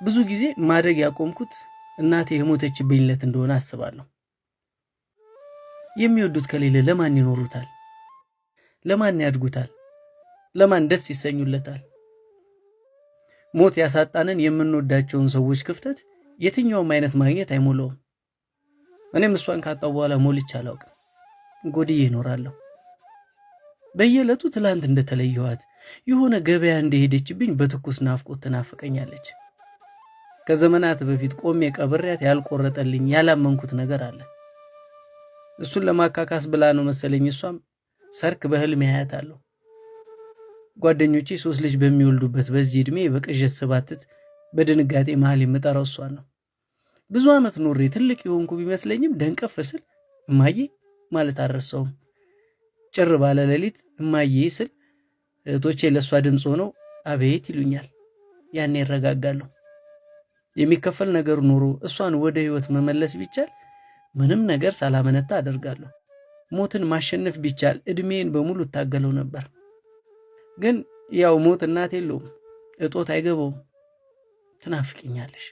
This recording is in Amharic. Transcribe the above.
ብዙ ጊዜ ማደግ ያቆምኩት እናቴ የሞተችብኝ ዕለት እንደሆነ አስባለሁ። የሚወዱት ከሌለ ለማን ይኖሩታል? ለማን ያድጉታል? ለማን ደስ ይሰኙለታል? ሞት ያሳጣንን የምንወዳቸውን ሰዎች ክፍተት የትኛውም አይነት ማግኘት አይሞላውም። እኔም እሷን ካጣው በኋላ ሞልቼ አላውቅም። ጎድዬ እኖራለሁ። በየዕለቱ ትላንት እንደተለየኋት የሆነ ገበያ እንደሄደችብኝ በትኩስ ናፍቆት ትናፍቀኛለች። ከዘመናት በፊት ቆሜ ቀብሬያት ያልቆረጠልኝ ያላመንኩት ነገር አለ። እሱን ለማካካስ ብላ ነው መሰለኝ እሷም ሰርክ በህልሜ አያታለሁ። ጓደኞቼ 3 ልጅ በሚወልዱበት በዚህ እድሜ በቅዠት ስባትት በድንጋጤ መሃል የምጠራው እሷን ነው። ብዙ ዓመት ኖሬ ትልቅ የሆንኩ ቢመስለኝም ደንቀፍ ስል እማዬ ማለት አልረሳውም። ጭር ባለ ሌሊት እማዬ ስል እህቶቼ ለእሷ ድምፅ ሆነው አቤት ይሉኛል። ያኔ እረጋጋለሁ። የሚከፈል ነገር ኖሮ እሷን ወደ ህይወት መመለስ ቢቻል ምንም ነገር ሳላመነታ አደርጋለሁ። ሞትን ማሸነፍ ቢቻል እድሜን በሙሉ እታገለው ነበር። ግን ያው ሞት እናት የለውም፣ እጦት አይገባውም። ትናፍቂኛለሽ።